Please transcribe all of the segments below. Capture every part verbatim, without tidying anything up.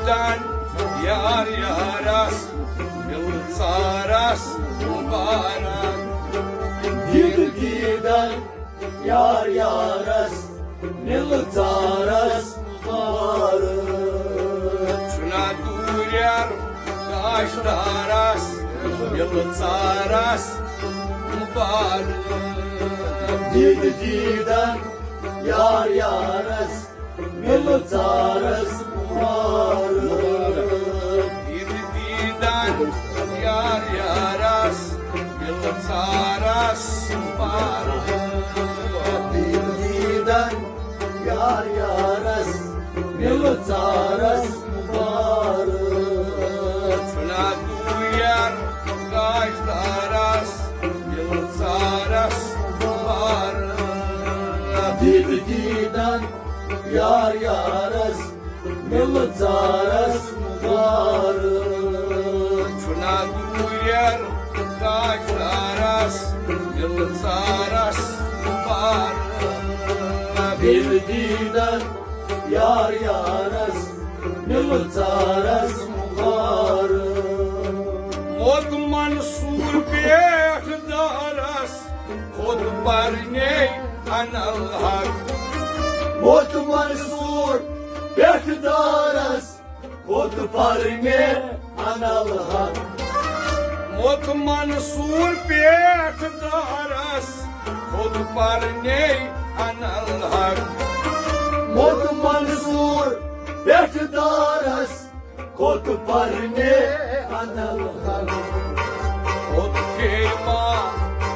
یار یارس مِلہٕ ژارس مُبارک۔ دید دیدن یار یارس مِلہٕ ژارس مُبارک۔ چھُنا دوٗریر گاشدارس مِلہٕ ژارس مُبارک۔ دید دیدن یار یارس مِلہٕ ژارس مُبارک۔ دید دیدن یار یارس مِلہٕ ژارس مُبارک۔ دید دیدن یار یارس مِلہٕ ژارس مُبارک۔ چھُنا دوٗریر گاشدارس مِلہٕ ژارس مُبارک۔ دید دیدن یار یارس مِلہٕ ژارس مُبارک۔ چھُنا دوٗریر گاشدارس مِلہٕ ژارس مُبارک۔ دید دیدن یار یارس مِلہٕ ژارس مُبارک۔ موت منصور پٮ۪ٹھ دارس خود پرنے انل حق۔ موت منصور پٮ۪ٹھ دارس خود پرنے انل حق۔ موت منصور پٮ۪ٹھ دارس خود پرنے انل حق۔ موت منصور پٮ۪ٹھ دارس خود پرنے انل حق۔ خود پیما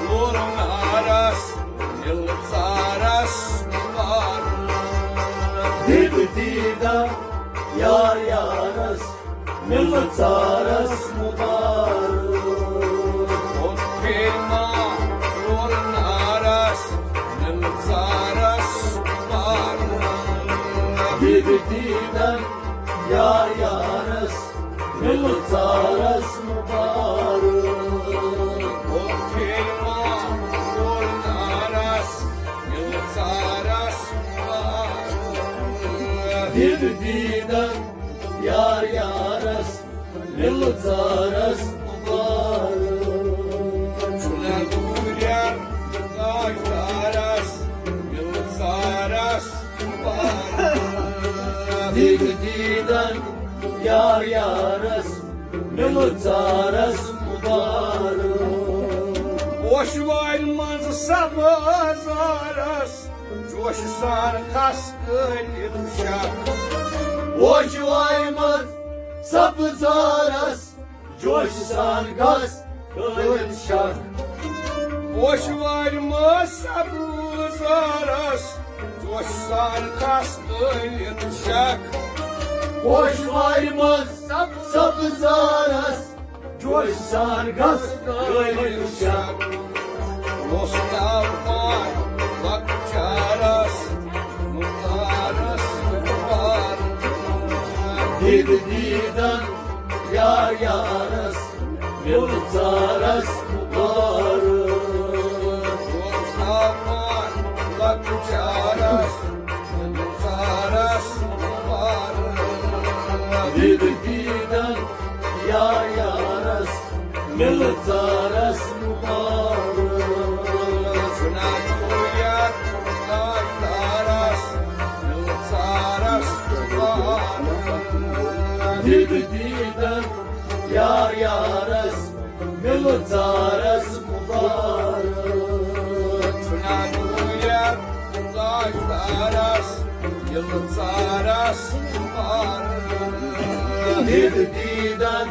لور نارس مِلہٕ ژارس مُبارک۔ دید دیدن یار یارس مِلہٕ ژارس مُبارک۔ خود پیما لور نارس مِلہٕ ژارس مُبارک۔ دید دیدن یار یارس مِلہٕ ژارس مُبارک۔ خود پیما لور نارس مِلہٕ ژارس مُبارک۔ دید دیدن یار یارس مِلہٕ ژارس مُبارک۔ چھُنا دوٗریر گاشدارس مِلہٕ ژارس مُبارک۔ دید دیدن یار یارس مِلہٕ ژارس مُبارک۔ پوشہٕ وارِ منٛز سبزارس جوشہٕ سان کھس ٲلِتھ شک۔ پوشہٕ وارِ منٛز سبزارس جوشہٕ سان کھس ٲلِتھ شک۔ پوشہٕ وارِ منٛز سبزارس جوشہٕ سان کھس ٲلِتھ شک۔ پوشہٕ وارِ منٛز سبزارس جوشہٕ سان کھس ٲلِتھ شک۔ وۄستاو پان لۄکچارس مُبارس مُبارک۔ دید دیدن یار یارس مِلہٕ ژارس مُبارک۔ وۄستاو پان لۄکچارس مِلہٕ ژارس مُبارک۔ دید دیدن یار یارس مِلہٕ ژارس مُبارک۔ چھُنا دوٗریر گاشدارس مِلہٕ ژارس مُبارک۔ دید دیدن یار یارس مِلہٕ ژارس مُبارک۔ چھُنا دوٗریر گاشدارس مِلہٕ ژارس مُبارک۔ دید دیدن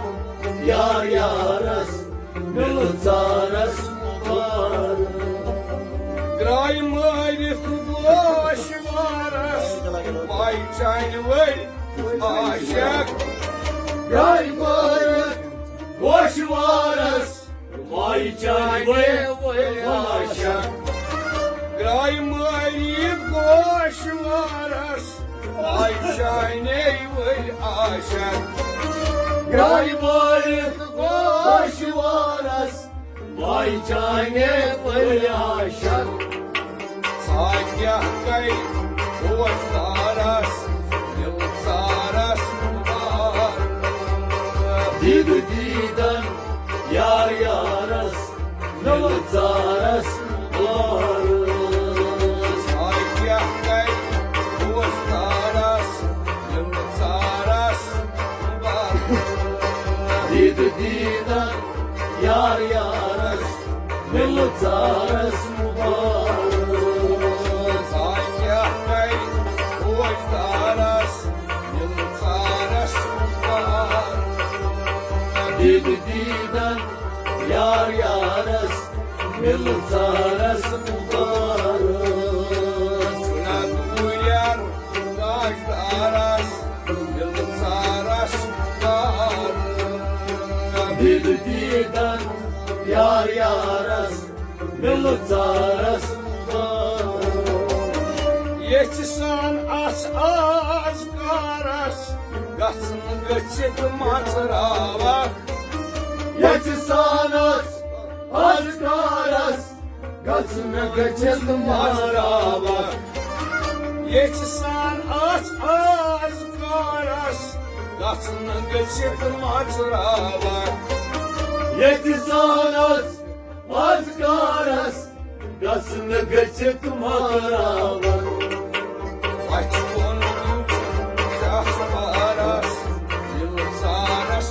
یار یارس مِلہٕ ژارس مُبارک۔ گرٛاے مٲرِتھ گوش وارس ماے چانہِ ؤلۍ عاشق۔ گرٛاے مٲرِتھ گوش وارس ماے چانہِ ؤلۍ عاشق۔ گرٛاے مٲرِتھ گوش وارس ماے چانے ؤلۍ عاشق۔ گرٛاے مٲرِتھ گوش وارس ماے چانے ؤلۍ عاشق۔ ژھا کیٛاہ گٔے گوشدارس دِل ژارس مُبارک۔ یار یارس، مِلہٕ ژارس مُبارک۔ آے کیٛاہ کرِ پوش دارس، مِلہٕ ژارس مُبارک۔ دید دیدن یار یارس، مِلہٕ ژارس مُبارک۔ آے کیٛاہ کرِ پوش دارس، مِلہٕ ژارس مُبارک۔ دید دیدن یار یارس، مِلہٕ ژارس مُبارک۔ چھُنا دوٗر یار تاجدارس، مِلہٕ ژارس مُبارک۔ دید دیدن یار یارس، مِلہٕ ژارس مُبارک۔ ییٚژھِ سان اَژھ آز کارس، گژھن گٔژھِتھ مژراوکھ۔ ییٚژھِ سان اَژھ آز کارس، گژھن گٔژھِتھ مژراوکھ۔ ییٚژھِ سان اَژھ آز کارس، گژھن گٔژھِتھ مژراوکھ۔ ییٚژھِ سان اَژھ آز کارس، گژھن گٔژھِتھ مژراوکھ۔ پَژھِ ووٚن دیُت شاہ سوارس، دِل ژارس۔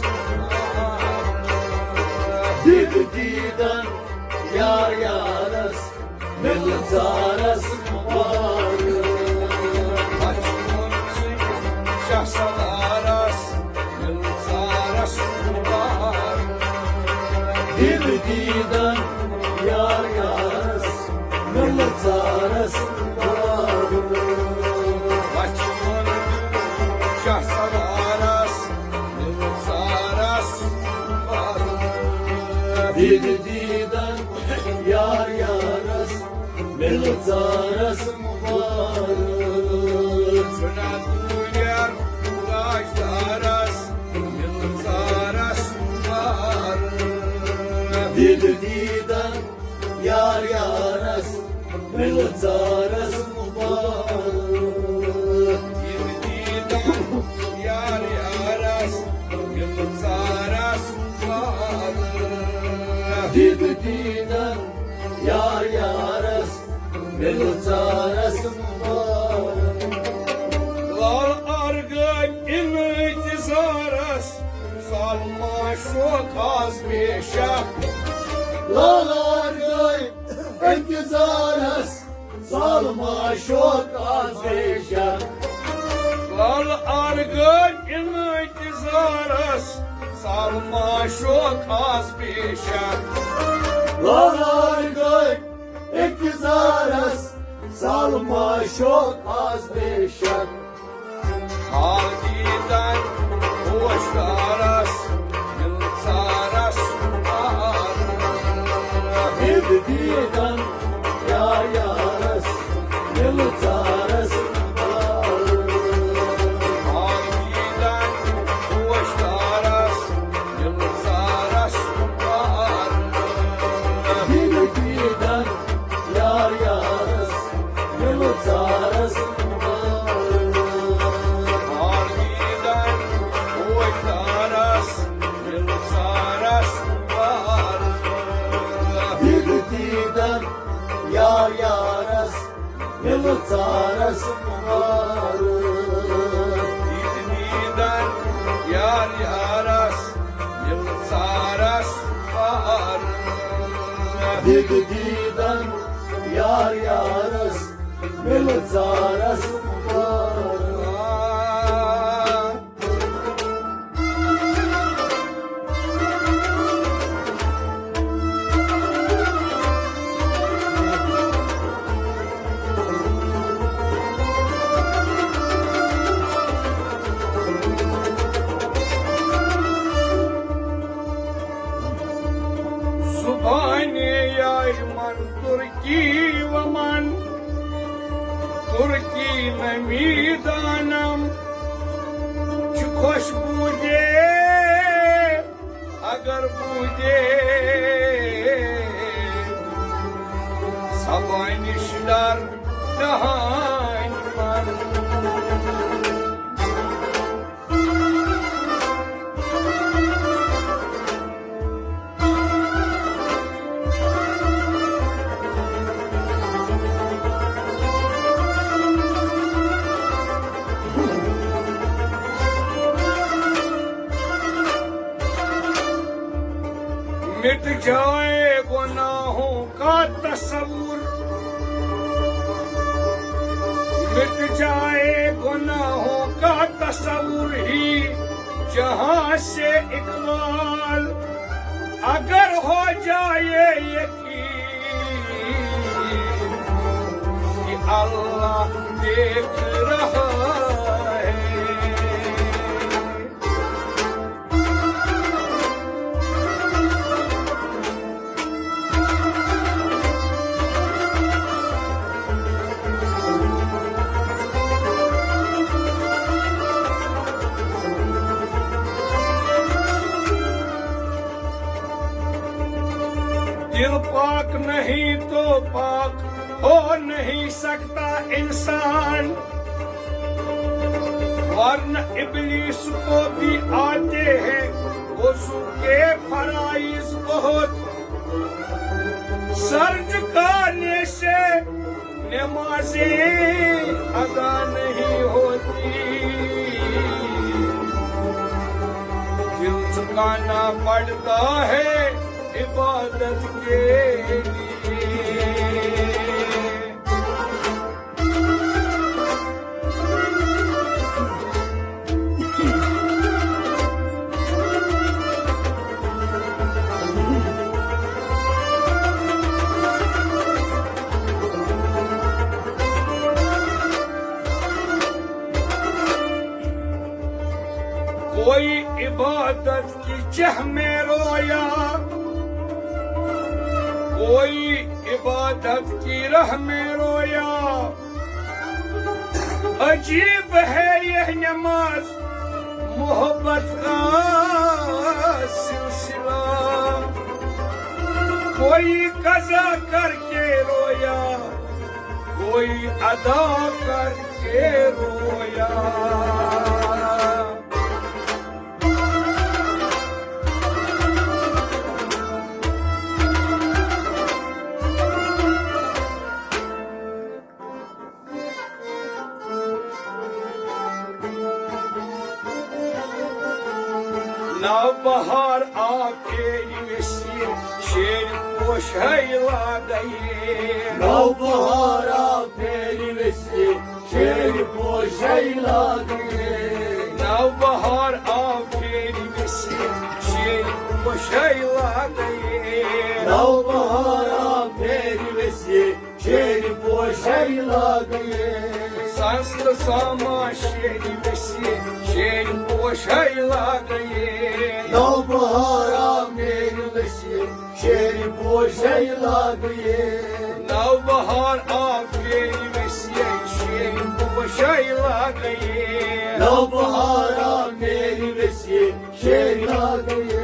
دید دیدن یار یارس، مِلہٕ ژارس مُبارک۔ پَژھِ ووٚن شاہ سوارس، مِلہٕ ژارس مُبارک۔ دید دیدن یار یارس، مِلہٕ ژارس مُبارک۔ پَژھِ ووٚن شاہ سوارس، مِلہٕ ژارس مُبارک۔ دید دیدن یار یارس، مِلہٕ ژارس مُبارک۔ چھُنا دوٗر یار تاجدارس، مِلہٕ ژارس مُبارک۔ دید دیدن یار یارس، مِلہٕ ژارس مُبارک۔ دید دیدن یار یارس، مِلہٕ ژارس مُبارک۔ دید دیدن یار یارس، مِلہٕ ژارس مُبارک۔ لال ارغب انتظارس، سالما شوق آز بے شک۔ لال ارغب انتظارس، سالما شوق آز بے شک۔ لال ارغب انتظارس، سالما شوق آز بے شک۔ لال ارغب انتظارس، سالما شوق آز بے شک۔ حال دیدن پوش دارس، مِلہٕ ژارس مُبارک۔ دید دیدن یار یارس، مِلہٕ ژارس مُبارک۔ حال دیدن پوش دارس، مِلہٕ ژارس مُبارک۔ دید دیدن یار یارس، مِلہٕ ژارس مُبارک۔ حال دیدن پوش دارس، مِلہٕ ژارس مُبارک۔ دید دیدن یار یارس، مِلہٕ ژارس مُبارک۔ دید دیدن یار یارس، مِلہٕ ژارس مُبارک۔ دید دیدن یار یارس، مِلہٕ ژارس مُبارک۔ زبانِ یار من ترکی ومن، ترکی نمی دانم، چه خوش بودے اگر بودے، زبانِ شدر دهان من۔ مٹ جائے گناہوں کا تصور، مٹ جائے گناہوں کا تصور ہی جہاں سے اقبال، اگر ہو جائے یقین کہ اللہ دیکھ رہا ہے۔ دل پاک نہیں تو پاک ہو نہیں سکتا انسان، ورنہ ابلیس کو بھی آتے ہیں وضو کے فرائض بہت۔ سر جھکانے سے نمازیں ادا نہیں ہوتی، دل جھکانا پڑتا ہے عبادت کے لیے۔ کوئی عبادت کی چہ میں رویا، کوئی عبادت کی رہ میں رویا۔ عجیب ہے یہ نماز محبت کا سلسلہ، کوئی قضا کر کے رویا، کوئی ادا کر کے رویا۔ نوبہار آو پھیرِ ویسہِ، شیرِ پوشے لاگے۔ نوبہار آو پھیرِ ویسہِ، شیرِ پوشے لاگے۔ نوبہار آو پھیرِ ویسہِ، شیرِ پوشے لاگے۔ نوبہار آو پھیرِ ویسہِ، شیرِ پوشے لاگے۔ ساز تہٕ سامان شیرِ ویسہِ، شیرِ پوشے لاگے۔ نوبہار آو پھیرِ ویسہِ، شیرِ پوشے لاگے۔ نوبہار آو پھیرِ ویسہِ، شیرِ پوشے لاگے۔ نوبہار آو پھیرِ ویسہِ، شیرِ لاگے۔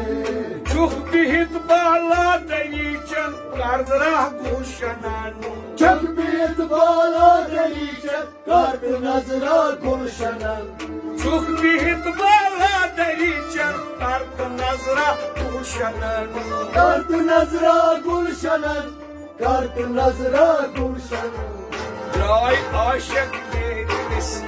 چھُکھ بِہِتھ بالا دٔریٖچن، کر ذرا گُلشنن۔ چھُکھ بِہِتھ بالا دٔریٖچن، کر تہٕ نظرا گُلشنن۔ چھُکھ بِہِتھ بالا دٔریٖچن، کر تہٕ نظرا گُلشنن۔ کر تہٕ نظرا گُلشنن، کر تہٕ نظرا گُلشنن۔ درٛاے عاشق پھیرِ ویسہِ،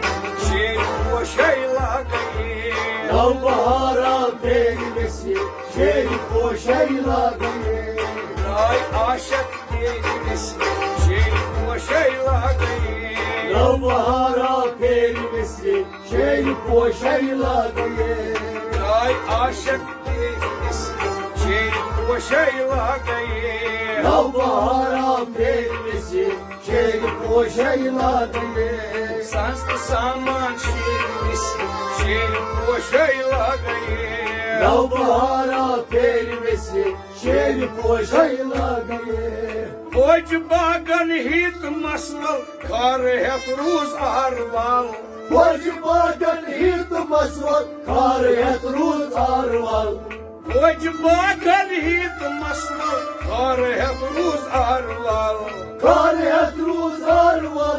شیرِ پوشے لاگے۔ نوبہار آو پھیرِ ویسہِ، شیرِ پوشے لاگے۔ درٛاے عاشق پھیرِ ویسہِ، شیرِ پوشے لاگے۔ نوبہار آو پھیرِ ویسہِ، شیرِ پوشے لاگے۔ درٛاے عاشق پھیرِ ویسہِ، شیرِ پوشے لاگے۔ نوبہار آو پھیرِ ویسہِ، شیرِ پوشے لاگے۔ ساز تہٕ سامان شیرِ ویسہِ، شیرِ پوشے لاگے۔ نوبہار آو پھیرِ ویسہِ، شیرِ پوشے لاگے۔ پوشہِ باغن ہیٚتۍ مسلہٕ، خار ہٮ۪تھ روٗز اہروال۔ پوشہِ باغن ہیٚتۍ مسلہٕ، خار ہٮ۪تھ روٗز اہروال۔ پوشہِ باغن ہیٚتۍ مسلہٕ، خار ہٮ۪تھ روٗز اہروال۔ خار ہٮ۪تھ روٗز اہروال،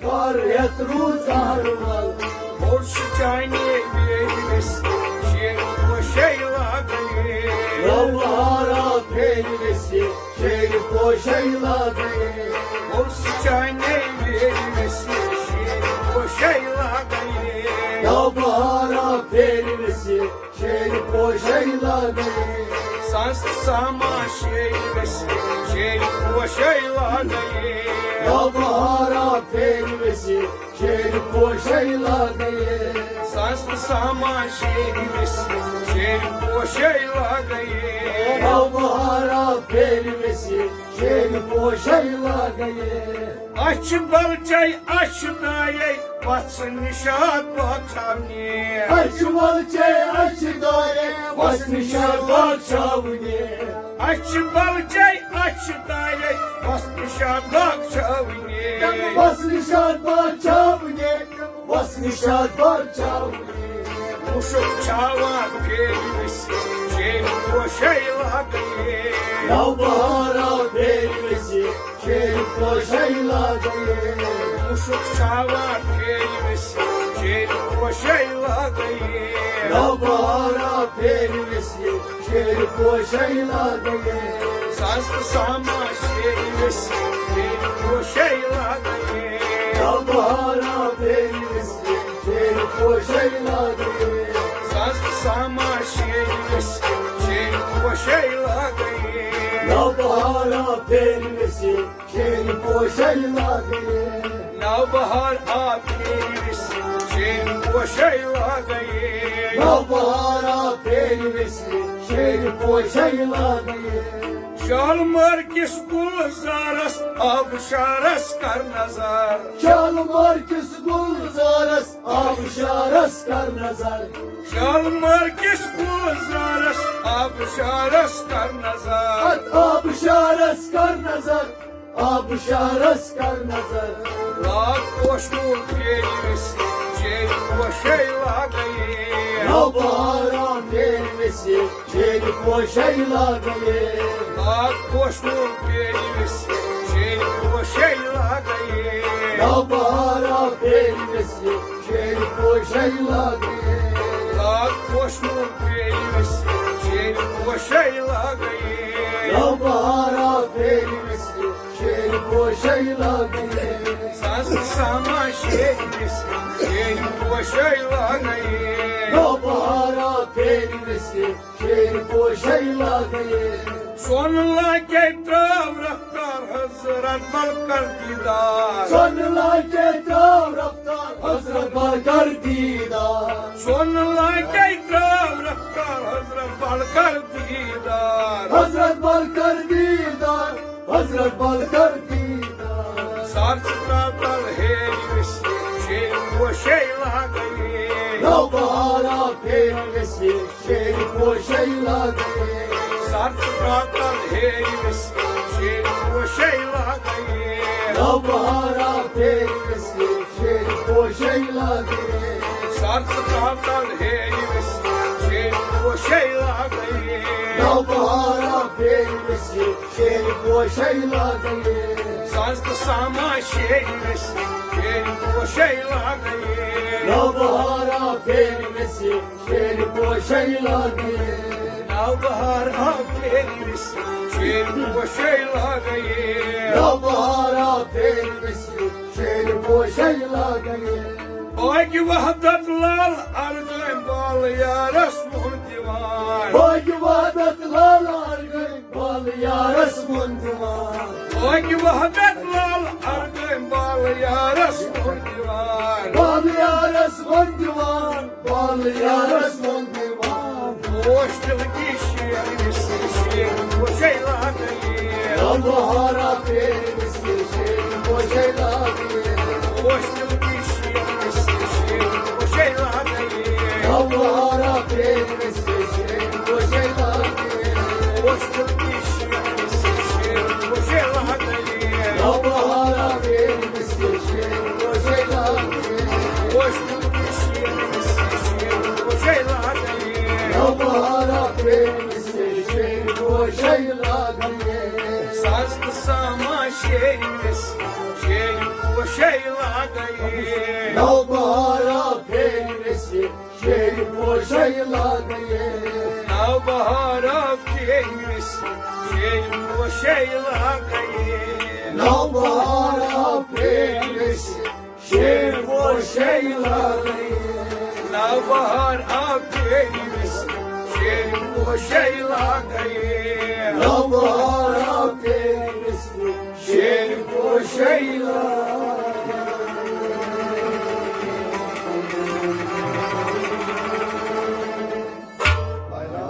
خار ہٮ۪تھ روٗز اہروال۔ بوٚڑ سُہ چانے ویرِ ویسہِ، شیرِ پوشے لاگے۔ نوبہار آو پھیرِ ویسہِ، شیرِ پوشے لاگے۔ بوٚڑ سُہ چانے ویرِ ویسہِ، شیرِ پوشے لاگے۔ نوبہار آو پھیرِ ویسہِ، شیرِ پوشے لاگے۔ ساز سامان شیرِ ویسہِ، شیرِ پوشے لاگے۔ نوبہارا پھیرِ ویسہِ، شیرِ پوشے لاگے۔ ساز تہٕ سامان شیرِ ویسہِ، شیرِ پوشے لاگے۔ نوبہارا پھیرِ ویسہِ، شیرِ پوشے لاگے۔ اچھِ بلچے اچھِ دارے، وژھ نشاط باغ چھاونہِ۔ اچھِ بلچے اچھِ دارے، وژھ نشاط باغ چھاونہِ۔ اچھِ بلچے اچھِ دارے، وژھ نشاط باغ چھاونہِ۔ وژھ نشاط باغ چھاونہِ، وژھ نشاط باغ چھاونہِ۔ مُشُک چھاوان پھیرِ ویسہِ، شیرِ پوشے لاگے۔ نوبہارا پھیرِ ویسہِ، شیرِ پوشے لاگے۔ مُشُک چھاوان پھیرِ ویسہِ، شیرِ پوشے لاگے۔ نوبہارا پھیرِ ویسہِ، شیرِ پوشے لاگے۔ ساز تہٕ سامان شیرِ ویسہِ، شیرِ پوشے لاگے۔ نوبہارا پھیرِ ویسہِ، شیرِ پوشے لاگے۔ ساز تہٕ سامان شیرِ ویسہِ، شیرِ پوشے لاگے۔ نوبہارا پھیرِ ویسہِ، شیرِ پوشے لاگے۔ نوبہار آو پھیرِ ویسہِ، شیرِ پوشے لاگے۔ نوبہارا پھیرِ ویسہِ، شیرِ پوشے لاگے۔ شالمار کِس گُلزارس آبشارس کر نظر۔ شالمار کِس گُلزارس آبشارس کر نظر۔ شالمار کِس گُلزارس آبشارس کر نظر۔ اتھ آبشارس کر نظر، آبشارس کر نظر۔ لاگ پوشہٕ نوٗل پھیرِ ویسہِ، شیرِ پوشے لاگے۔ نوبہارا پھیرِ ویسہِ، شیرِ پوشے لاگے۔ لاگ پوشہٕ نوٗل پھیرِ ویسہِ، شیرِ پوشے لاگے۔ نوبہارا پھیرِ ویسہِ، شیرِ پوشے لاگے۔ لاگ پوشہٕ نوٗل پھیرِ ویسہِ، شیرِ پوشے لاگے۔ نوبہارا پھیرِ ویسہِ، شیرِ پوشے لاگے۔ ساز تہٕ سامان شیرِ ویسہِ، شیرِ پوشے لاگے۔ نوبہارا پھیرِ ویسہِ، شیرِ پوشے لاگے۔ سۄن لاگے تراو رفتار، حضرت بل کر دیدار۔ سۄن لاگے تراو رفتار، حضرت بل کر دیدار۔ سۄن لاگے تراو رفتار، حضرت بل کر دیدار۔ حضرت بل کر دیدار، حضرت بل کر دیدار۔ سر ژٕ تراو تل ہیرِ ویسہِ، شیرِ پوشے لاگے۔ نوبہارا پھیرِ ویسہِ، شیرِ پوشے لاگے۔ سر ژٕ تراو تل ہیرِ ویسہِ، شیرِ پوشے لاگے۔ نوبہارا پھیرِ ویسہِ، شیرِ پوشے لاگے۔ سر ژٕ تراو تل ہیرِ ویسہِ، شیرِ پوشے لاگے۔ نوبہارا پھیرِ ویسہِ، شیرِ پوشے لاگے۔ ساز تہٕ سامان شیرِ ویسہِ، شیرِ پوشے لاگے۔ نوبہارا پھیرِ ویسہِ، شیرِ پوشے لاگے۔ نوبہار آو پھیرِ ویسہِ، شیرِ پوشے لاگے۔ نوبہارا پھیرِ ویسہِ، شیرِ پوشے لاگے۔ باغِ وحدت لال ارغٲمۍ بال یارس وُن دِوان۔ باغِ وحدت لال ارغٲمۍ بال یارس وُن دِوان۔ باغِ وحدت لال ارغٲمۍ بال یارس وُن دِوان۔ بال یارس وُن دِوان، بال یارس وُن دِوان۔ پوش تِلہٕ کی شیرِ ویسہِ، شیرِ پوشے لاگے۔ نوبہارا پھیرِ ویسہِ، شیرِ پوشے لاگے۔ پوش تِلہٕ کی شیرِ ویسہِ، شیرِ پوشے لاگے۔ نوبہارا پھیرِ ویسہِ، شیرِ پوشے لاگے۔ پوش تِلہٕ کی شیرِ ویسہِ، شیرِ پوشے لاگے۔ نوبہارا پھیرِ ویسہِ، شیرِ پوشے لاگے۔ پوش تِلہٕ کی شیرِ ویسہِ، شیرِ پوشے لاگے۔ نوبہارا پھیرِ ویسہِ، شیرِ پوشے لاگے۔ ساز تہٕ سامان شیرِ ویسہِ، شیرِ پوشے لاگے۔ نوبہارا پھیرِ ویسہِ، شیرِ پوشے لاگے۔ نوبہار آو پھیرِ ویسہِ، شیرِ پوشے لاگے۔ نوبہار آو پھیرِ ویسہِ، شیرِ پوشے لاگے۔ نوبہار آو پھیرِ ویسہِ، شیرِ شیلا گئے، رب آرا تیری مثل شیر کو شیلا۔